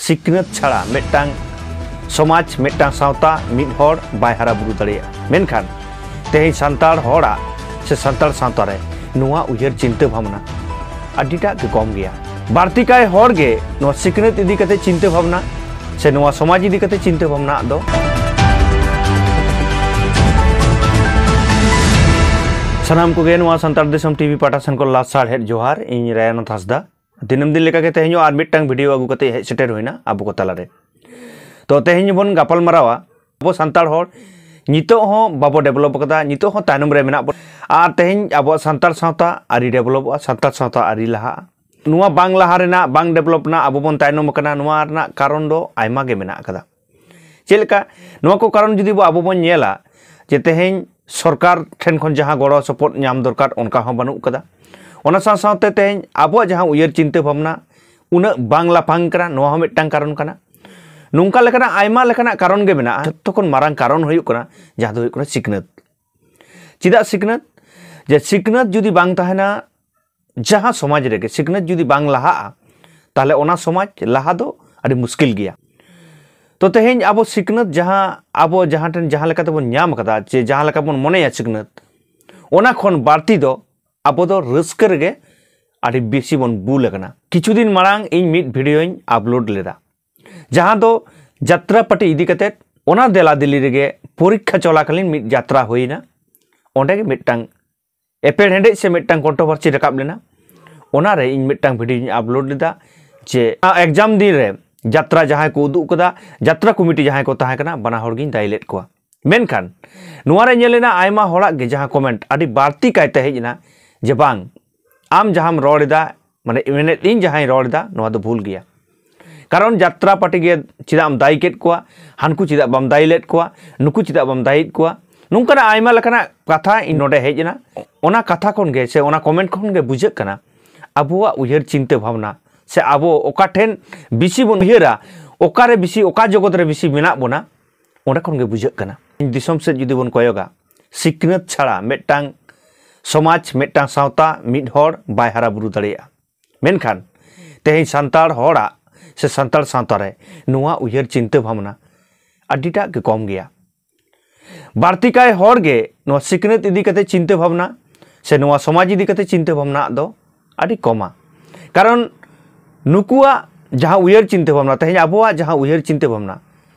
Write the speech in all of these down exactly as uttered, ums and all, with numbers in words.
ᱥᱤᱠᱷᱱᱟᱹᱛ ᱪᱷᱟᱲᱟ ᱢᱤᱫᱴᱟᱝ ᱥᱚᱢᱟᱡᱽ, ᱢᱤᱫᱴᱟᱝ ᱥᱟᱶᱛᱟ, ᱢᱤᱫ ᱦᱚᱲ ᱵᱟᱭ ᱦᱟᱨᱟ ᱵᱩᱨᱩ ᱫᱟᱲᱮᱭᱟᱜᱼᱟ᱾ ᱢᱮᱱᱠᱷᱟᱱ ᱛᱮᱦᱮᱧ ᱥᱟᱱᱛᱟᱲ ᱦᱚᱲᱟᱜ ᱥᱮ ᱥᱟᱱᱛᱟᱲ ᱥᱟᱶᱛᱟ ᱨᱮ ᱱᱚᱣᱟ ᱩᱭᱦᱟᱹᱨ ᱪᱤᱱᱛᱟᱹ ᱵᱷᱟᱵᱽᱱᱟ ᱟᱹᱰᱤᱴᱟᱜ ᱜᱮ ᱠᱚᱢ ᱜᱮᱭᱟ᱾ ᱵᱟᱹᱲᱛᱤ ᱠᱟᱭ ᱦᱚᱲ ᱜᱮ ᱱᱚᱣᱟ ᱥᱤᱠᱷᱱᱟᱹᱛ ᱤᱫᱤ ᱠᱟᱛᱮ ᱪᱤᱱᱛᱟᱹ ᱵᱷᱟᱵᱽᱱᱟ ᱥᱮ ᱱᱚᱣᱟ ᱥᱚᱢᱟᱡᱽ ᱤᱫᱤ ᱠᱟᱛᱮ ᱪᱤᱱᱛᱟᱹ ᱵᱷᱟᱵᱽᱱᱟ ᱫᱚ ᱥᱟᱱᱟᱢ ᱠᱚᱜᱮ ᱱᱚᱣᱟ ᱥᱟᱱᱛᱟᱲ ᱫᱤᱥᱚᱢ ᱴᱤᱵᱷᱤ ᱯᱟᱦᱴᱟ ᱥᱮᱱ ᱠᱷᱚᱱ ᱞᱟᱥᱟᱲᱦᱮᱫ ᱡᱚᱦᱟᱨ᱾ ᱤᱧ ᱨᱟᱭᱟᱱᱟᱛᱷ ᱦᱟᱸᱥᱫᱟ᱾ ᱫᱤᱱᱟᱹᱢ ᱫᱤᱱ ᱞᱮᱠᱟᱜᱮ ᱛᱮᱦᱮᱧ ᱦᱚᱸ ᱟᱨ ᱢᱤᱫᱴᱟᱝ ᱵᱷᱤᱰᱤᱭᱳ ᱟᱹᱜᱩ ᱠᱟᱛᱮ ᱦᱮᱡ ᱥᱮᱴᱮᱨ ᱦᱩᱭᱱᱟ ᱟᱵᱚ ᱠᱚ ᱛᱟᱞᱟᱨᱮ᱾ ᱛᱚ ᱛᱮᱦᱮᱧ ᱵᱚᱱ ᱜᱟᱯᱟᱞ ᱢᱟᱨᱟᱣᱟ ᱟᱵᱚ ᱥᱟᱱᱛᱟᱲ ᱦᱚᱲ ᱱᱤᱛᱚᱜ ᱦᱚᱸ ᱵᱟᱵᱚ ᱰᱮᱵᱷᱞᱚᱯ ᱟᱠᱟᱫᱟ, ᱱᱤᱛᱚᱜ ᱦᱚᱸ ᱛᱟᱭᱱᱚᱢ ᱨᱮ ᱢᱮᱱᱟᱜ ᱵᱚᱱᱟ᱾ ᱟᱨ ᱛᱮᱦᱮᱧ ᱟᱵᱚᱣᱟᱜ ᱥᱟᱱᱛᱟᱲ ᱥᱟᱶᱛᱟ ᱟᱹᱨᱤ ᱰᱮᱵᱷᱞᱚᱯᱚᱜᱼᱟ, ᱥᱟᱱᱛᱟᱲ ᱥᱟᱶᱛᱟ ᱟᱹᱨᱤ ᱞᱟᱦᱟᱜᱼᱟ᱾ ᱱᱚᱣᱟ ᱵᱟᱝ ᱞᱟᱦᱟ ᱨᱮᱱᱟᱜ, ᱵᱟᱝ ᱰᱮᱵᱷᱞᱚᱯ ᱨᱮᱱᱟᱜ ᱟᱵᱚ ᱵᱚᱱ ᱛᱟᱭᱱᱚᱢ ᱟᱠᱟᱱᱟ, ᱱᱚᱣᱟ ᱨᱮᱱᱟᱜ ᱠᱟᱨᱚᱱ ᱫᱚ ᱟᱭᱢᱟ ᱜᱮ ᱢᱮᱱᱟᱜ ᱟᱠᱟᱫᱟ᱾ ᱪᱮᱫ ᱞᱮᱠᱟ? ᱱᱚᱣᱟ ᱠᱚ ᱠᱟᱨᱚᱱ ᱡᱩᱫᱤ ᱵᱚ, ᱟᱵᱚ ᱵᱚᱱ ᱧᱮᱞᱟ ᱡᱮ ᱛᱮᱦᱮᱧ ᱥᱚᱨᱠᱟᱨ ᱴᱷᱮᱱ ᱠᱷᱚᱱ ᱡᱟᱦᱟᱸ ᱜᱚᱲᱚ ᱥᱚᱯᱚᱦᱚᱫ ᱧᱟᱢ ᱫᱚᱨᱠᱟᱨ, ᱚᱱᱠᱟ ᱦᱚᱸ ᱵᱟᱹᱱᱩᱜ ᱠᱟᱫᱟ᱾ ᱚᱱᱟ ᱥᱟᱶ ᱥᱟᱶᱛᱮ ᱛᱮᱦᱮᱧ ᱟᱵᱚᱣᱟᱜ ᱡᱟᱦᱟᱸ ᱩᱭᱦᱟᱹᱨ ᱪᱤᱱᱛᱟᱹ ᱵᱷᱟᱵᱽᱱᱟ ᱩᱱᱟᱹᱜ ᱵᱟᱝ ᱞᱟᱯᱷᱟᱝ ᱠᱟᱱᱟ, ᱱᱚᱣᱟ ᱦᱚᱸ ᱢᱤᱫᱴᱟᱝ ᱠᱟᱨᱚᱱ ᱠᱟᱱᱟ᱾ ᱱᱚᱝᱠᱟ ᱞᱮᱠᱟᱱᱟᱜ ᱟᱭᱢᱟ ᱞᱮᱠᱟᱱᱟᱜ ᱠᱟᱨᱚᱱ ᱜᱮ ᱢᱮᱱᱟᱜᱼᱟ᱾ ᱡᱚᱛᱚ ᱠᱷᱚᱱ ᱢᱟᱨᱟᱝ ᱠᱟᱨᱚᱱ ᱦᱩᱭᱩᱜ ᱠᱟᱱᱟ ᱡᱟᱦᱟᱸ ᱫᱚ ᱦᱩᱭᱩᱜ ᱠᱟᱱᱟ ᱥᱤᱠᱷᱱᱟᱹᱛ᱾ ᱪᱮᱫᱟᱜ ᱥᱤᱠᱷᱱᱟᱹᱛ? ᱡᱮ ᱥᱤᱠᱷᱱᱟᱹᱛ ᱡᱩᱫᱤ ᱵᱟᱝ ᱛᱟᱦᱮᱱᱟ, ᱡᱟᱦᱟᱸ ᱥᱚᱢᱟᱡᱽ ᱨᱮᱜᱮ ᱥᱤᱠᱷᱱᱟᱹᱛ ᱡᱩᱫᱤ ᱵᱟᱝ ᱞᱟᱦᱟᱜᱼᱟ, ᱛᱟᱦᱚᱞᱮ ᱚᱱᱟ ᱥᱚᱢᱟᱡᱽ ᱞᱟᱦᱟ ᱫᱚ ᱟᱹᱰᱤ ᱢᱩᱥᱠᱤᱞ ᱜᱮᱭᱟ᱾ ᱛᱚ ᱛᱮᱦᱮᱧ ᱟᱵᱚ ᱥᱤᱠᱷᱱᱟᱹᱛ ᱡᱟᱦᱟᱸ ᱟᱵᱚ ᱡᱟᱦᱟᱸ ᱴᱷᱮᱱ ᱡᱟᱦᱟᱸ ᱞᱮᱠᱟ ᱛᱮᱵᱚᱱ ᱧᱟᱢ ᱠᱟᱫᱟ, ᱡᱮ ᱡᱟᱦᱟᱸ ᱞᱮᱠᱟ ᱵᱚᱱ ᱢᱚᱱᱮᱭᱟ ᱥᱤᱠᱷᱱᱟᱹᱛ, ᱚᱱᱟ ᱠᱷᱚᱱ ᱵᱟᱹᱲᱛᱤ ᱫᱚ ᱟᱵᱚ ᱫᱚ ᱨᱟᱹᱥᱠᱟᱹ ᱨᱮᱜᱮ ᱟᱹᱰᱤ ᱵᱮᱥᱤ ᱵᱚᱱ ᱵᱩᱞ ᱟᱠᱟᱱᱟ᱾ ᱠᱤᱪᱷᱩ ᱫᱤᱱ ᱢᱟᱲᱟᱝ ᱤᱧ ᱢᱤᱫ ᱵᱷᱤᱰᱤᱭᱳᱧ ᱟᱯᱞᱳᱰ ᱞᱮᱫᱟ, ᱡᱟᱦᱟᱸ ᱫᱚ ᱡᱟᱛᱨᱟ ᱯᱟᱹᱴᱤ ᱤᱫᱤ ᱠᱟᱛᱮᱫ᱾ ᱚᱱᱟ ᱫᱮᱞᱟ ᱫᱮᱞᱤ ᱨᱮᱜᱮ ᱯᱚᱨᱤᱠᱠᱷᱟ ᱪᱚᱞᱟᱠᱟᱞᱤᱱ ᱢᱤᱫ ᱡᱟᱛᱨᱟ ᱦᱩᱭᱱᱟ, ᱚᱸᱰᱮ ᱜᱮ ᱢᱤᱫᱴᱟᱝ ᱮᱯᱮᱨᱦᱮᱸᱰᱮᱡ ᱥᱮ ᱢᱤᱫᱴᱟᱝ ᱠᱚᱱᱴᱨᱳᱵᱷᱟᱨᱥᱤ ᱨᱟᱠᱟᱵ ᱞᱮᱱᱟ᱾ ᱚᱱᱟᱨᱮ ᱤᱧ ᱢᱤᱫᱴᱟᱝ ᱵᱷᱤᱰᱤᱭᱳᱧ ᱟᱯᱞᱳᱰ ᱞᱮᱫᱟ ᱡᱮ ᱮᱠᱡᱟᱢ ᱫᱤᱱ ᱨᱮ ᱡᱟᱛᱨᱟ ᱡᱟᱦᱟᱸᱭ ᱠᱚ ᱩᱫᱩᱜ ᱠᱟᱫᱟ, ᱡᱟᱛᱨᱟ ᱠᱚᱢᱤᱴᱤ ᱡᱟᱦᱟᱸᱭ ᱠᱚ ᱛᱟᱦᱮᱸ ᱠᱟᱱᱟ, ᱵᱟᱱᱟ ᱦᱚᱲ ᱜᱤᱧ ᱫᱟᱭᱤ ᱞᱮᱫ ᱠᱚᱣᱟ᱾ ᱢᱮᱱᱠᱷᱟᱱ ᱱᱚᱣᱟᱨᱮ ᱧᱮᱞ ᱮᱱᱟ ᱟᱭᱢᱟ ᱦᱚᱲᱟᱜ ᱜᱮ ᱡᱟᱦᱟᱸ ᱠᱚᱢᱮᱱᱴ ᱟᱹᱰᱤ ᱵᱟᱹᱲᱛᱤ ᱠᱟᱭᱛᱮ ᱦᱮᱡ ᱮᱱᱟ ᱡᱮ, "ᱵᱟᱝ, ᱟᱢ ᱡᱟᱦᱟᱸᱢ ᱨᱚᱲ ᱮᱫᱟ, ᱢᱟᱱᱮ ᱢᱮᱱᱮᱫ ᱤᱧ ᱡᱟᱦᱟᱸᱧ ᱨᱚᱲ ᱮᱫᱟ, ᱱᱚᱣᱟ ᱫᱚ ᱵᱷᱩᱞ ᱜᱮᱭᱟ᱾ ᱠᱟᱨᱚᱱ ᱡᱟᱛᱨᱟ ᱯᱟᱹᱴᱤ ᱜᱮ ᱪᱮᱫᱟᱜ ᱮᱢ ᱫᱟᱭᱤ ᱠᱮᱫ ᱠᱚᱣᱟ, ᱦᱟᱱᱠᱩ ᱪᱮᱫᱟᱜ ᱵᱟᱢ ᱫᱟᱭᱤ ᱞᱮᱫ ᱠᱚᱣᱟ, ᱱᱩᱠᱩ ᱪᱮᱫᱟᱜ ᱵᱟᱢ ᱫᱟᱭᱤᱭᱮᱫ ᱠᱚᱣᱟ?" ᱱᱚᱝᱠᱟᱱᱟᱜ ᱟᱭᱢᱟ ᱞᱮᱠᱟᱱᱟᱜ ᱠᱟᱛᱷᱟ ᱤᱧ ᱱᱚᱰᱮ ᱦᱮᱡ ᱮᱱᱟ᱾ ᱚᱱᱟ ᱠᱟᱛᱷᱟ ᱠᱷᱚᱱ ᱜᱮ ᱥᱮ ᱚᱱᱟ ᱠᱚᱢᱮᱱᱴ ᱠᱷᱚᱱ ᱜᱮ ᱵᱩᱡᱷᱟᱹᱜ ᱠᱟᱱᱟ ᱟᱵᱚᱣᱟᱜ ᱩᱭᱦᱟᱹᱨ ᱪᱤᱱᱛᱟᱹ ᱵᱷᱟᱵᱽᱱᱟ ᱥᱮ ᱟᱵᱚ ᱚᱠᱟ ᱴᱷᱮᱱ ᱵᱮᱥᱤ ᱵᱚᱱ ᱩᱭᱦᱟᱹᱨᱟ, ᱚᱠᱟᱨᱮ ᱵᱮᱥᱤ, ᱚᱠᱟ ᱡᱚᱜᱚᱛ ᱨᱮ ᱵᱮᱥᱤ ᱢᱮᱱᱟᱜ ᱵᱚᱱᱟ, ᱚᱸᱰᱮ ᱠᱷᱚᱱ ᱜᱮ ᱵᱩᱡᱷᱟᱹᱜ ᱠᱟᱱᱟ᱾ ᱫᱤᱥᱚᱢ ᱥᱮᱫ ᱡᱩᱫᱤ ᱵᱚᱱ ᱠᱚᱭᱚᱜᱟ, ᱥᱤᱠᱷᱱᱟᱹᱛ ᱪᱷᱟᱲᱟ ᱢᱤᱫᱴᱟᱝ ᱥᱚᱢᱟᱡᱽ, ᱢᱤᱫᱴᱟᱝ ᱥᱟᱶᱛᱟ, ᱢᱤᱫ ᱦᱚᱲ ᱵᱟᱭ ᱦᱟᱨᱟ ᱵᱩᱨᱩ ᱫᱟᱲᱮᱭᱟᱜᱼᱟ᱾ ᱢᱮᱱᱠᱷᱟᱱ ᱛᱮᱦᱮᱧ ᱥᱟᱱᱛᱟᱲ ᱦᱚᱲᱟᱜ ᱥᱮ ᱥᱟᱱᱛᱟᱲ ᱥᱟᱶᱛᱟ ᱨᱮ ᱱᱚᱣᱟ ᱩᱭᱦᱟᱹᱨ ᱪᱤᱱᱛᱟᱹ ᱵᱷᱟᱵᱽᱱᱟ ᱟᱹᱰᱤᱴᱟᱜ ᱜᱮ ᱠᱚᱢ ᱜᱮᱭᱟ᱾ ᱵᱟᱹᱲᱛᱤ ᱠᱟᱭ ᱦᱚᱲ ᱜᱮ ᱱᱚᱣᱟ ᱥᱤᱠᱷᱱᱟᱹᱛ ᱤᱫᱤ ᱠᱟᱛᱮ ᱪᱤᱱᱛᱟᱹ ᱵᱷᱟᱵᱽᱱᱟ ᱥᱮ ᱱᱚᱣᱟ ᱥᱚᱢᱟᱡᱽ ᱤᱫᱤ ᱠᱟᱛᱮ ᱪᱤᱱᱛᱟᱹ ᱵᱷᱟᱵᱽᱱᱟ ᱫᱚ ᱟᱹᱰᱤ ᱠᱚᱢᱟ᱾ ᱠᱟᱨᱚᱱ ᱱᱩᱠᱩᱣᱟᱜ ᱡᱟᱦᱟᱸ ᱩᱭᱦᱟᱹᱨ ᱪᱤᱱᱛᱟᱹ ᱵᱷᱟᱵᱽᱱᱟ, ᱛᱮᱦᱮᱧ ᱟᱵᱚᱣᱟᱜ ᱡᱟᱦᱟᱸ ᱩᱭᱦᱟᱹᱨ ᱪᱤᱱᱛᱟᱹ ᱵᱷᱟᱵᱽᱱᱟ,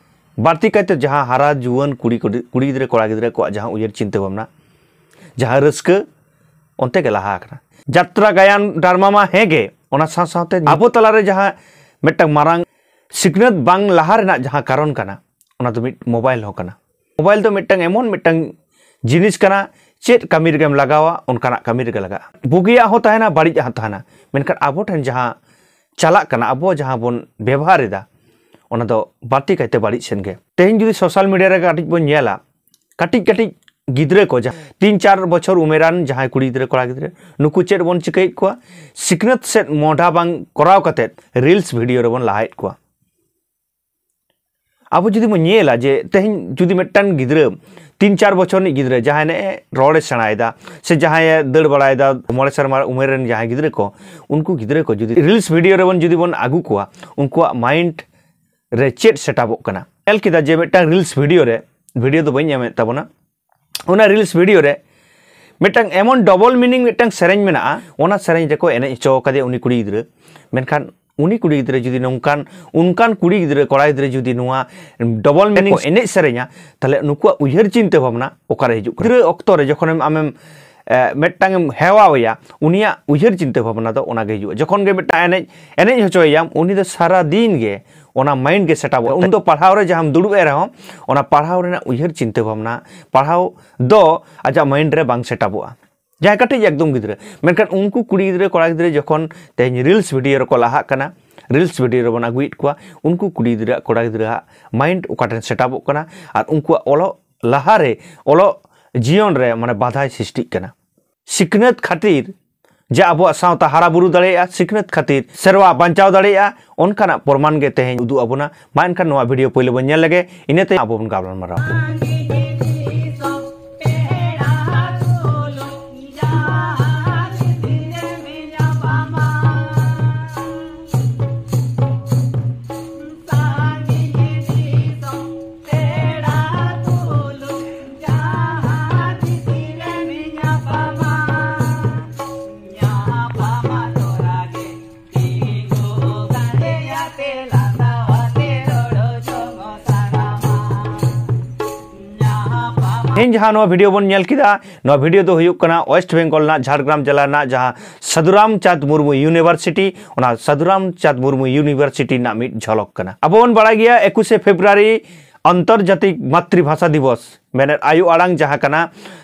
ᱵᱟᱹᱲᱛᱤ ᱠᱟᱭᱛᱮ ᱡᱟᱦᱟᱸ ᱦᱟᱨᱟ ᱡᱩᱣᱟᱹᱱ ᱠᱩᱲᱤ, ᱠᱩᱲᱤ, ᱠᱩᱲᱤ ᱜᱤᱫᱽᱨᱟᱹ, ᱠᱚᱲᱟ ᱜᱤᱫᱽᱨᱟᱹ ᱠᱚᱣᱟᱜ ᱡᱟᱦᱟᱸ ᱩᱭᱦᱟᱹᱨ ᱪᱤᱱᱛᱟᱹ ᱵᱷᱟᱵᱽᱱᱟ, ᱡᱟᱦᱟᱸ ᱨᱟᱹᱥᱠᱟᱹ, ᱚᱱᱛᱮ ᱜᱮ ᱞᱟᱦᱟ ᱟᱠᱟᱱᱟ᱾ ᱡᱟᱛᱨᱟ ᱜᱟᱭᱟᱱ ᱰᱨᱟᱢᱟ ᱢᱟ ᱦᱮᱸ ᱜᱮ, ᱚᱱᱟ ᱥᱟᱶ ᱥᱟᱶᱛᱮ ᱟᱵᱚ ᱛᱟᱞᱟᱨᱮ ᱡᱟᱦᱟᱸ ᱢᱤᱫᱴᱟᱝ ᱢᱟᱨᱟᱝ ᱥᱤᱠᱷᱱᱟᱹᱛ ᱵᱟᱝ ᱞᱟᱦᱟ ᱨᱮᱱᱟᱜ ᱡᱟᱦᱟᱸ ᱠᱟᱨᱚᱱ ᱠᱟᱱᱟ, ᱚᱱᱟ ᱫᱚ ᱢᱤᱫ ᱢᱳᱵᱟᱭᱤᱞ ᱦᱚᱸ ᱠᱟᱱᱟ᱾ ᱢᱳᱵᱟᱭᱤᱞ ᱫᱚ ᱢᱤᱫᱴᱟᱝ ᱮᱢᱚᱱ ᱢᱤᱫᱴᱟᱝ ᱡᱤᱱᱤᱥ ᱠᱟᱱᱟ, ᱪᱮᱫ ᱠᱟᱹᱢᱤ ᱨᱮᱜᱮᱢ ᱞᱟᱜᱟᱣᱟ, ᱚᱱᱠᱟᱱᱟᱜ ᱠᱟᱹᱢᱤ ᱨᱮᱜᱮ ᱞᱟᱜᱟᱜᱼᱟ᱾ ᱵᱩᱜᱤᱭᱟᱜ ᱦᱚᱸ ᱛᱟᱦᱮᱱᱟ, ᱵᱟᱹᱲᱤᱡᱟᱜ ᱦᱚᱸ ᱛᱟᱦᱮᱱᱟ, ᱢᱮᱱᱠᱷᱟᱱ ᱟᱵᱚ ᱴᱷᱮᱱ ᱡᱟᱦᱟᱸ ᱪᱟᱞᱟᱜ ᱠᱟᱱᱟ, ᱟᱵᱚ ᱡᱟᱦᱟᱸ ᱵᱚᱱ ᱵᱮᱵᱚᱦᱟᱨ ᱮᱫᱟ, ᱚᱱᱟ ᱫᱚ ᱵᱟᱹᱲᱛᱤ ᱠᱟᱭᱛᱮ ᱵᱟᱹᱲᱤᱡ ᱥᱮᱱ ᱜᱮ᱾ ᱛᱮᱦᱮᱧ ᱡᱩᱫᱤ ᱥᱳᱥᱟᱞ ᱢᱤᱰᱤᱭᱟ ᱨᱮ ᱠᱟᱹᱴᱤᱡ ᱵᱚᱱ ᱧᱮᱞᱟ, ᱠᱟᱹᱴᱤᱡ ᱠᱟᱹᱴᱤᱡ ᱜᱤᱫᱽᱨᱟᱹ ᱠᱚ, ᱡᱟᱦᱟᱸ ᱛᱤᱱ ᱪᱟᱨ ᱵᱚᱪᱷᱚᱨ ᱩᱢᱮᱨᱟᱱ ᱡᱟᱦᱟᱸᱭ ᱠᱩᱲᱤ ᱜᱤᱫᱽᱨᱟᱹ, ᱠᱚᱲᱟ ᱜᱤᱫᱽᱨᱟᱹ, ᱱᱩᱠᱩ ᱪᱮᱫ ᱵᱚᱱ ᱪᱤᱠᱟᱹᱭᱮᱫ ᱠᱚᱣᱟ? ᱥᱤᱠᱷᱱᱟᱹᱛ ᱥᱮᱫ ᱢᱚᱦᱰᱟ ᱵᱟᱝ ᱠᱚᱨᱟᱣ ᱠᱟᱛᱮᱫ ᱨᱤᱞᱥ ᱵᱷᱤᱰᱤᱭᱳ ᱨᱮᱵᱚᱱ ᱞᱟᱦᱟᱭᱮᱫ ᱠᱚᱣᱟ᱾ ᱟᱵᱚ ᱡᱩᱫᱤ ᱵᱚᱱ ᱧᱮᱞᱟ ᱡᱮ ᱛᱮᱦᱮᱧ ᱡᱩᱫᱤ ᱢᱤᱫᱴᱟᱝ ᱜᱤᱫᱽᱨᱟᱹ, ᱛᱤᱱ ᱪᱟᱨ ᱵᱚᱪᱷᱚᱨ ᱨᱤᱱᱤᱡ ᱜᱤᱫᱽᱨᱟᱹ, ᱡᱟᱦᱟᱸᱭ ᱱᱮᱜᱼᱮ ᱨᱚᱲᱮ ᱥᱮᱬᱟᱭᱮᱫᱟ ᱥᱮ ᱡᱟᱦᱟᱸᱭᱮ ᱫᱟᱹᱲ ᱵᱟᱲᱟᱭᱮᱫᱟ, ᱢᱚᱬᱮ ᱥᱮᱨᱢᱟ ᱩᱢᱮᱨ ᱨᱮᱱ ᱡᱟᱦᱟᱸᱭ ᱜᱤᱫᱽᱨᱟᱹ ᱠᱚ, ᱩᱱᱠᱩ ᱜᱤᱫᱽᱨᱟᱹ ᱠᱚ ᱡᱩᱫᱤ ᱨᱤᱞᱥ ᱵᱷᱤᱰᱤᱭᱳ ᱨᱮᱵᱚᱱ ᱡᱩᱫᱤ ᱵᱚᱱ ᱟᱹᱜᱩ ᱠᱚᱣᱟ, ᱩᱱᱠᱩᱣᱟᱜ ᱢᱟᱭᱤᱱᱰ ᱨᱮ ᱪᱮᱫ ᱥᱮᱴᱟᱵᱚᱜ ᱠᱟᱱᱟ? ᱧᱮᱞ ᱠᱮᱫᱟ ᱡᱮ ᱢᱤᱫᱴᱟᱝ ᱨᱤᱞᱥ ᱵᱷᱤᱰᱤᱭᱳ ᱨᱮ, ᱵᱷᱤᱰᱤᱭᱳ ᱫᱚ ᱵᱟᱹᱧ ᱮᱢᱮᱫ ᱛᱟᱵᱚᱱᱟ, ᱚᱱᱟ ᱨᱤᱞᱥ ᱵᱷᱤᱰᱤᱭᱳ ᱨᱮ ᱢᱤᱫᱴᱟᱝ ᱮᱢᱚᱱ ᱰᱚᱵᱚᱞ ᱢᱤᱱᱤᱝ ᱢᱤᱫᱴᱟᱝ ᱥᱮᱨᱮᱧ ᱢᱮᱱᱟᱜᱼᱟ, ᱚᱱᱟ ᱥᱮᱨᱮᱧ ᱨᱮᱠᱚ ᱮᱱᱮᱡ ᱦᱚᱪᱚ ᱟᱠᱟᱫᱮᱭᱟ ᱩᱱᱤ ᱠᱩᱲᱤ ᱜᱤᱫᱽᱨᱟᱹ᱾ ᱢᱮᱱᱠᱷᱟᱱ ᱩᱱᱤ ᱠᱩᱲᱤ ᱜᱤᱫᱽᱨᱟᱹ ᱡᱩᱫᱤ ᱱᱚᱝᱠᱟᱱ, ᱚᱱᱠᱟᱱ ᱠᱩᱲᱤ ᱜᱤᱫᱽᱨᱟᱹ, ᱠᱚᱲᱟ ᱜᱤᱫᱽᱨᱟᱹ ᱡᱩᱫᱤ ᱱᱚᱣᱟ ᱰᱚᱵᱚᱞ ᱢᱤᱱᱤᱝ ᱮᱱᱮᱡ ᱥᱮᱨᱮᱧᱟ, ᱛᱟᱦᱞᱮ ᱱᱩᱠᱩᱣᱟᱜ ᱩᱭᱦᱟᱹᱨ ᱪᱤᱱᱛᱟᱹ ᱵᱷᱟᱵᱽᱱᱟ ᱚᱠᱟᱨᱮ ᱦᱤᱡᱩᱜ ᱠᱟᱱᱟ? ᱜᱤᱫᱽᱨᱟᱹ ᱚᱠᱛᱚ ᱨᱮ ᱡᱚᱠᱷᱚᱱᱮᱢ ᱟᱢᱮᱢ, ᱮ, ᱢᱤᱫᱴᱟᱝ ᱮᱢ ᱦᱮᱣᱟᱣᱮᱭᱟ, ᱩᱱᱤᱭᱟᱜ ᱩᱭᱦᱟᱹᱨ ᱪᱤᱱᱛᱟᱹ ᱵᱷᱟᱵᱽᱱᱟ ᱫᱚ ᱚᱱᱟᱜᱮ ᱦᱤᱡᱩᱜᱼᱟ᱾ ᱡᱚᱠᱷᱚᱱ ᱜᱮ ᱢᱤᱫᱴᱟᱝ ᱮᱱᱮᱡ, ᱮᱱᱮᱡ ᱦᱚᱪᱚᱭᱮᱭᱟᱢ, ᱩᱱᱤ ᱫᱚ ᱥᱟᱨᱟ ᱫᱤᱱ ᱜᱮ ᱚᱱᱟ ᱢᱟᱭᱤᱱᱰ ᱜᱮ ᱥᱮᱴᱟᱵᱚᱜᱼᱟ᱾ ᱩᱱ ᱫᱚ ᱯᱟᱲᱦᱟᱣ ᱨᱮ ᱡᱟᱦᱟᱸᱢ ᱫᱩᱲᱩᱵ ᱮ ᱨᱮᱦᱚᱸ, ᱚᱱᱟ ᱯᱟᱲᱦᱟᱣ ᱨᱮᱱᱟᱜ ᱩᱭᱦᱟᱹᱨ ᱪᱤᱱᱛᱟᱹ ᱵᱷᱟᱵᱽᱱᱟ, ᱯᱟᱲᱦᱟᱣ ᱫᱚ ᱟᱡᱟᱜ ᱢᱟᱭᱤᱱᱰ ᱨᱮ ᱵᱟᱝ ᱥᱮᱴᱟᱵᱚᱜᱼᱟ᱾ ᱡᱟᱦᱟᱸᱭ ᱠᱟᱹᱴᱤᱡ ᱮᱠᱫᱚᱢ ᱜᱤᱫᱽᱨᱟᱹ, ᱢᱮᱱᱠᱷᱟᱱ ᱩᱱᱠᱩ ᱠᱩᱲᱤ ᱜᱤᱫᱽᱨᱟᱹ, ᱠᱚᱲᱟ ᱜᱤᱫᱽᱨᱟᱹ ᱡᱚᱠᱷᱚᱱ ᱛᱮᱦᱮᱧ ᱨᱤᱞᱥ ᱵᱷᱤᱰᱤᱭᱳ ᱨᱮᱠᱚ ᱞᱟᱦᱟᱜ ᱠᱟᱱᱟ, ᱨᱤᱞᱥ ᱵᱷᱤᱰᱤᱭᱳ ᱨᱮᱵᱚᱱ ᱟᱹᱜᱩᱭᱮᱫ ᱠᱚᱣᱟ, ᱩᱱᱠᱩ ᱠᱩᱲᱤ ᱜᱤᱫᱽᱨᱟᱹ, ᱠᱚᱲᱟ ᱜᱤᱫᱽᱨᱟᱹᱣᱟᱜ ᱢᱟᱭᱤᱱᱰ ᱚᱠᱟ ᱴᱷᱮᱱ ᱥᱮᱴᱟᱵᱚᱜ ᱠᱟᱱᱟ ᱟᱨ ᱩᱱᱠᱩᱣᱟᱜ ᱚᱞᱚᱜ ᱞᱟᱦᱟᱨᱮ, ᱚᱞᱚᱜ ᱡᱤᱭᱚᱱ ᱨᱮ ᱢᱟᱱᱮ ᱵᱟᱫᱷᱟᱭ ᱥᱨᱤᱥᱴᱤᱜ ᱠᱟᱱᱟ᱾ ᱥᱤᱠᱷᱱᱟᱹᱛ ᱠᱷᱟᱹᱛᱤᱨ ᱡᱮ ᱟᱵᱚᱣᱟᱜ ᱥᱟᱶᱛᱟ ᱦᱟᱨᱟ ᱵᱩᱨᱩ ᱫᱟᱲᱮᱭᱟᱜᱼᱟ, ᱥᱤᱠᱷᱱᱟᱹᱛ ᱠᱷᱟᱹᱛᱤᱨ ᱥᱮᱨᱣᱟ ᱵᱟᱧᱪᱟᱣ ᱫᱟᱲᱮᱭᱟᱜᱼᱟ, ᱚᱱᱠᱟᱱᱟᱜ ᱯᱨᱚᱢᱟᱱ ᱜᱮ ᱛᱮᱦᱮᱧ ᱩᱫᱩᱜ ᱟᱵᱚᱱᱟ᱾ ᱢᱟ ᱮᱱᱠᱷᱟᱱ ᱱᱚᱣᱟ ᱵᱷᱤᱰᱤᱭᱳ ᱯᱳᱭᱞᱳ ᱵᱚᱱ ᱧᱮᱞ ᱞᱮᱜᱮ, ᱤᱱᱟᱹ ᱛᱟᱭᱚᱢ ᱟᱵᱚ ᱵᱚᱱ ᱜᱟᱞᱢᱟᱨᱟᱣᱟ᱾ ᱛᱮᱦᱮᱧ ᱡᱟᱦᱟᱸ ᱱᱚᱣᱟ ᱵᱷᱤᱰᱤᱭᱳ ᱵᱚᱱ ᱧᱮᱞ ᱠᱮᱫᱟ, ᱱᱚᱣᱟ ᱵᱷᱤᱰᱤᱭᱳ ᱫᱚ ᱦᱩᱭᱩᱜ ᱠᱟᱱᱟ ᱳᱭᱮᱥᱴ ᱵᱮᱝᱜᱚᱞ ᱨᱮᱱᱟᱜ ᱡᱷᱟᱲᱜᱨᱟᱢ ᱡᱮᱞᱟ ᱨᱮᱱᱟᱜ ᱡᱟᱦᱟᱸ ᱥᱟᱫᱷᱩᱨᱟᱢ ᱪᱟᱸᱫᱽ ᱢᱩᱨᱢᱩ ᱤᱭᱩᱱᱤᱵᱷᱟᱨᱥᱤᱴᱤ, ᱚᱱᱟ ᱥᱟᱫᱷᱩᱨᱟᱢ ᱪᱟᱸᱫᱽ ᱢᱩᱨᱢᱩ ᱤᱭᱩᱱᱤᱵᱷᱟᱨᱥᱤᱴᱤ ᱨᱮᱱᱟᱜ ᱢᱤᱫ ᱡᱷᱚᱞᱚᱠ ᱠᱟᱱᱟ᱾ ᱟᱵᱚ ᱵᱚᱱ ᱵᱟᱲᱟᱭ ᱜᱮᱭᱟ, ᱮᱠᱩᱥᱮ ᱯᱷᱮᱵᱽᱨᱩᱣᱟᱨᱤ ᱟᱱᱛᱚᱨᱡᱟᱛᱤᱠ ᱢᱟᱛᱨᱤᱵᱷᱟᱥᱟ ᱫᱤᱵᱚᱥ, ᱢᱮᱱᱮᱫ ᱟᱭᱳ ᱟᱲᱟᱝ ᱡᱟᱦᱟᱸ ᱠᱟᱱᱟ᱾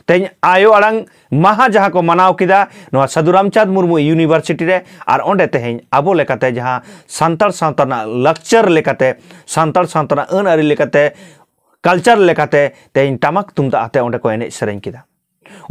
ᱛᱮᱦᱮᱧ ᱟᱭᱳ ᱟᱲᱟᱝ ᱢᱟᱦᱟ ᱡᱟᱦᱟᱸ ᱠᱚ ᱢᱟᱱᱟᱣ ᱠᱮᱫᱟ, ᱱᱚᱣᱟ ᱥᱟᱹᱫᱷᱩ ᱨᱟᱢᱪᱟᱸᱫᱽ ᱢᱩᱨᱢᱩ ᱤᱭᱩᱱᱤᱵᱷᱟᱨᱥᱤᱴᱤ ᱨᱮ, ᱟᱨ ᱚᱸᱰᱮ ᱛᱮᱦᱮᱧ ᱟᱵᱚ ᱞᱮᱠᱟᱛᱮ ᱡᱟᱦᱟᱸ ᱥᱟᱱᱛᱟᱲ ᱥᱟᱶᱛᱟ ᱨᱮᱱᱟᱜ ᱞᱟᱠᱪᱟᱨ ᱞᱮᱠᱟᱛᱮ, ᱥᱟᱱᱛᱟᱲ ᱥᱟᱶᱛᱟ ᱨᱮᱱᱟᱜ ᱟᱹᱱ ᱟᱹᱨᱤ ᱞᱮᱠᱟᱛᱮ, ᱠᱟᱞᱪᱟᱨ ᱞᱮᱠᱟᱛᱮ ᱛᱮᱦᱮᱧ ᱴᱟᱢᱟᱠ ᱛᱩᱢᱫᱟᱜ ᱟᱛᱮ ᱚᱸᱰᱮ ᱠᱚ ᱮᱱᱮᱡ ᱥᱮᱨᱮᱧ ᱠᱮᱫᱟ᱾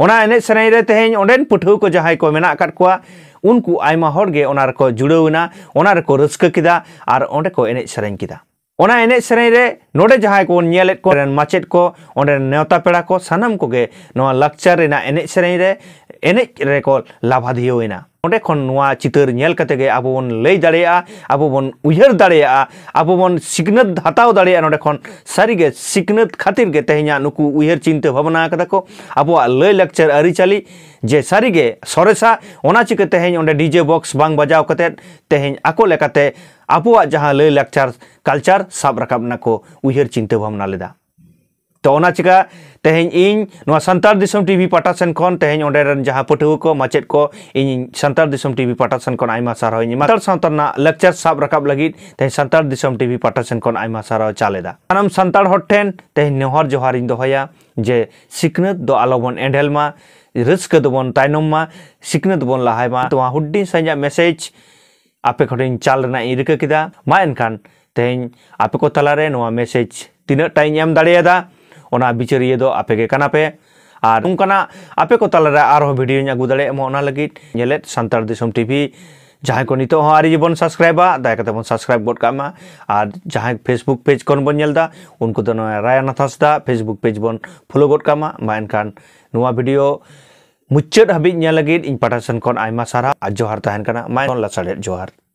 ᱚᱱᱟ ᱮᱱᱮᱡ ᱥᱮᱨᱮᱧ ᱨᱮ ᱛᱮᱦᱮᱧ ᱚᱸᱰᱮᱱ ᱯᱟᱹᱴᱷᱩᱣᱟᱹ ᱠᱚ ᱡᱟᱦᱟᱸᱭ ᱠᱚ ᱢᱮᱱᱟᱜ ᱟᱠᱟᱫ ᱠᱚᱣᱟ, ᱩᱱᱠᱩ ᱟᱭᱢᱟ ᱦᱚᱲ ᱜᱮ ᱚᱱᱟ ᱨᱮᱠᱚ ᱡᱩᱲᱟᱹᱣ ᱮᱱᱟ, ᱚᱱᱟ ᱨᱮᱠᱚ ᱨᱟᱹᱥᱠᱟᱹ ᱠᱮᱫᱟ ᱟᱨ ᱚᱸᱰᱮ ᱠᱚ ᱮᱱᱮᱡ ᱥᱮᱨᱮᱧ ᱠᱮᱫᱟ᱾ ᱚᱱᱟ ᱮᱱᱮᱡ ᱥᱮᱨᱮᱧ ᱨᱮ ᱱᱚᱰᱮ ᱡᱟᱦᱟᱸᱭ ᱠᱚᱵᱚᱱ ᱧᱮᱞᱮᱫ ᱠᱚ, ᱨᱮᱱ ᱢᱟᱪᱮᱫ ᱠᱚ, ᱚᱸᱰᱮ ᱨᱮᱱ ᱱᱮᱣᱛᱟ ᱯᱮᱲᱟ ᱠᱚ, ᱥᱟᱱᱟᱢ ᱠᱚᱜᱮ ᱱᱚᱣᱟ ᱞᱟᱠᱪᱟᱨ ᱨᱮᱱᱟᱜ ᱮᱱᱮᱡ ᱥᱮᱨᱮᱧ ᱨᱮ ᱮᱱᱮᱡ ᱨᱮᱠᱚ ᱞᱟᱵᱷᱟᱫᱤᱭᱟᱹᱣ ᱮᱱᱟ᱾ ᱚᱸᱰᱮ ᱠᱷᱚᱱ ᱱᱚᱣᱟ ᱪᱤᱛᱟᱹᱨ ᱧᱮᱞ ᱠᱟᱛᱮ ᱜᱮ ᱟᱵᱚ ᱵᱚᱱ ᱞᱟᱹᱭ ᱫᱟᱲᱮᱭᱟᱜᱼᱟ, ᱟᱵᱚ ᱵᱚᱱ ᱩᱭᱦᱟᱹᱨ ᱫᱟᱲᱮᱭᱟᱜᱼᱟ, ᱟᱵᱚ ᱵᱚᱱ ᱥᱤᱠᱷᱱᱟᱹᱛ ᱦᱟᱛᱟᱣ ᱫᱟᱲᱮᱭᱟᱜᱼᱟ᱾ ᱱᱚᱰᱮ ᱠᱷᱚᱱ ᱥᱟᱹᱨᱤᱜᱮ ᱥᱤᱠᱷᱱᱟᱹᱛ ᱠᱷᱟᱹᱛᱤᱨ ᱜᱮ ᱛᱮᱦᱮᱧᱟᱜ ᱱᱩᱠᱩ ᱩᱭᱦᱟᱹᱨ ᱪᱤᱱᱛᱟᱹ ᱵᱷᱟᱵᱽᱱᱟ ᱠᱟᱫᱟ ᱠᱚ, ᱟᱵᱚᱣᱟᱜ ᱞᱟᱹᱭ ᱞᱟᱠᱪᱟᱨ ᱟᱹᱨᱤᱪᱟᱹᱞᱤ ᱡᱮ ᱥᱟᱹᱨᱤᱜᱮ ᱥᱚᱨᱮᱥᱟ᱾ ᱚᱱᱟ ᱪᱤᱠᱟᱹ ᱛᱮᱦᱮᱧ ᱚᱸᱰᱮ ᱰᱤᱡᱮ ᱵᱚᱠᱥ ᱵᱟᱝ ᱵᱟᱡᱟᱣ ᱠᱟᱛᱮᱫ ᱛᱮᱦᱮᱧ ᱟᱠᱚ ᱞᱮᱠᱟᱛᱮ ᱟᱵᱚᱣᱟᱜ ᱡᱟᱦᱟᱸ ᱞᱟᱹᱭ ᱞᱟᱠᱪᱟᱨ ᱠᱟᱞᱪᱟᱨ ᱥᱟᱵ ᱨᱟᱠᱟᱵ ᱨᱮᱱᱟᱜ ᱠᱚ ᱩᱭᱦᱟᱹᱨ ᱪᱤᱱᱛᱟᱹ ᱵᱷᱟᱵᱽᱱᱟ ᱞᱮᱫᱟ᱾ ᱛᱚ ᱚᱱᱟ ᱪᱤᱠᱟ ᱛᱮᱦᱮᱧ ᱤᱧ ᱱᱚᱣᱟ ᱥᱟᱱᱛᱟᱲ ᱫᱤᱥᱚᱢ ᱴᱤᱵᱷᱤ ᱯᱟᱦᱴᱟ ᱥᱮᱱ ᱠᱷᱚᱱ ᱛᱮᱦᱮᱧ ᱚᱸᱰᱮ ᱨᱮᱱ ᱡᱟᱦᱟᱸ ᱯᱟᱹᱴᱷᱩᱣᱟᱹ ᱠᱚ, ᱢᱟᱪᱮᱫ ᱠᱚ, ᱤᱧ ᱥᱟᱱᱛᱟᱲ ᱫᱤᱥᱚᱢ ᱴᱤᱵᱷᱤ ᱯᱟᱦᱴᱟ ᱥᱮᱱ ᱠᱷᱚᱱ ᱟᱭᱢᱟ ᱥᱟᱨᱦᱟᱣ ᱤᱧ ᱮᱢᱟ᱾ ᱥᱟᱱᱛᱟᱲ ᱥᱟᱶᱛᱟ ᱨᱮᱱᱟᱜ ᱞᱟᱠᱪᱟᱨ ᱥᱟᱵ ᱨᱟᱠᱟᱵ ᱞᱟᱹᱜᱤᱫ ᱛᱮᱦᱮᱧ ᱥᱟᱱᱛᱟᱲ ᱫᱤᱥᱚᱢ ᱴᱤᱵᱷᱤ ᱯᱟᱦᱴᱟ ᱥᱮᱱ ᱠᱷᱚᱱ ᱟᱭᱢᱟ ᱥᱟᱨᱦᱟᱣ ᱪᱟᱞ ᱮᱫᱟ᱾ ᱥᱟᱱᱟᱢ ᱥᱟᱱᱛᱟᱲ ᱦᱚᱲ ᱴᱷᱮᱱ ᱛᱮᱦᱮᱧ ᱱᱮᱦᱚᱨ ᱡᱚᱦᱟᱨ ᱤᱧ ᱫᱚᱦᱚᱭᱟ ᱡᱮ ᱥᱤᱠᱷᱱᱟᱹᱛ ᱫᱚ ᱟᱞᱚᱵᱚᱱ ᱮᱸᱰᱷᱮᱞ ᱢᱟ, ᱨᱟᱹᱥᱠᱟᱹ ᱫᱚᱵᱚᱱ ᱛᱟᱭᱱᱚᱢ ᱢᱟ, ᱥᱤᱠᱷᱱᱟᱹᱛ ᱵᱚᱱ ᱞᱟᱦᱟᱭ ᱢᱟ᱾ ᱱᱚᱣᱟ ᱦᱩᱰᱤᱧ ᱥᱟᱺᱦᱤᱡᱟᱜ ᱢᱮᱥᱮᱡᱽ ᱟᱯᱮ ᱠᱚᱴᱷᱮᱱ ᱪᱟᱞ ᱨᱮᱱᱟᱜ ᱤᱧ ᱨᱤᱠᱟᱹ ᱠᱮᱫᱟ᱾ ᱢᱟ ᱮᱱᱠᱷᱟᱱ ᱛᱮᱦᱮᱧ ᱟᱯᱮ ᱠᱚ ᱛᱟᱞᱟᱨᱮ ᱱᱚᱣᱟ ᱢᱮᱥᱮᱡᱽ ᱛᱤᱱᱟᱹᱜ ᱴᱟ ᱤᱧ ᱮᱢ ᱫᱟᱲᱮᱭᱟᱫᱟ, ᱚᱱᱟ ᱵᱤᱪᱟᱹᱨᱤᱭᱟᱹ ᱫᱚ ᱟᱯᱮ ᱜᱮ ᱠᱟᱱᱟ ᱯᱮ᱾ ᱟᱨ ᱱᱚᱝᱠᱟᱱᱟᱜ ᱟᱯᱮ ᱠᱚ ᱛᱟᱞᱟᱨᱮ ᱟᱨᱦᱚᱸ ᱵᱷᱤᱰᱤᱭᱳᱧ ᱟᱹᱜᱩ ᱫᱟᱲᱮᱭᱟᱜ ᱢᱟ, ᱚᱱᱟ ᱞᱟᱹᱜᱤᱫ ᱧᱮᱞᱮᱫ ᱥᱟᱱᱛᱟᱲ ᱫᱤᱥᱚᱢ ᱴᱤᱵᱷᱤ ᱡᱟᱦᱟᱸᱭ ᱠᱚ ᱱᱤᱛᱚᱜ ᱦᱚᱸ ᱟᱹᱣᱨᱤ ᱵᱚᱱ ᱥᱟᱵᱥᱠᱨᱟᱭᱤᱵᱟ, ᱫᱟᱭᱟ ᱠᱟᱛᱮ ᱵᱚᱱ ᱥᱟᱵᱥᱠᱨᱟᱭᱤᱵ ᱜᱚᱫ ᱠᱟᱜ ᱢᱟ᱾ ᱟᱨ ᱡᱟᱦᱟᱸᱭ ᱯᱷᱮᱥᱵᱩᱠ ᱯᱮᱡᱽ ᱠᱷᱚᱱ ᱵᱚᱱ ᱧᱮᱞ ᱮᱫᱟ, ᱩᱱᱠᱩ ᱫᱚ ᱱᱚᱣᱟ ᱨᱟᱭᱟᱱ ᱦᱟᱸᱥᱫᱟ ᱯᱷᱮᱥᱵᱩᱠ ᱯᱮᱡᱽ ᱵᱚᱱ ᱯᱷᱳᱞᱳ ᱜᱚᱫ ᱠᱟᱜ ᱢᱟ᱾ ᱢᱟ ᱮᱱᱠᱷᱟᱱ ᱱᱚᱣᱟ ᱵᱷᱤᱰᱤᱭᱳ ᱢᱩᱪᱟᱹᱫ ᱦᱟᱹᱵᱤᱡ ᱧᱮᱞ ᱞᱟᱹᱜᱤᱫ ᱤᱧ ᱯᱟᱦᱴᱟ ᱥᱮᱱ ᱠᱷᱚᱱ ᱟᱭᱢᱟ ᱥᱟᱨᱦᱟᱣ ᱟᱨ ᱡᱚᱦᱟᱨ ᱛᱟᱦᱮᱱ ᱠᱟᱱᱟ᱾ ᱢᱟ ᱮᱱᱠᱷᱟᱱ ᱞᱟᱥᱟᱲᱦᱮᱫ ᱡᱚᱦᱟᱨ᱾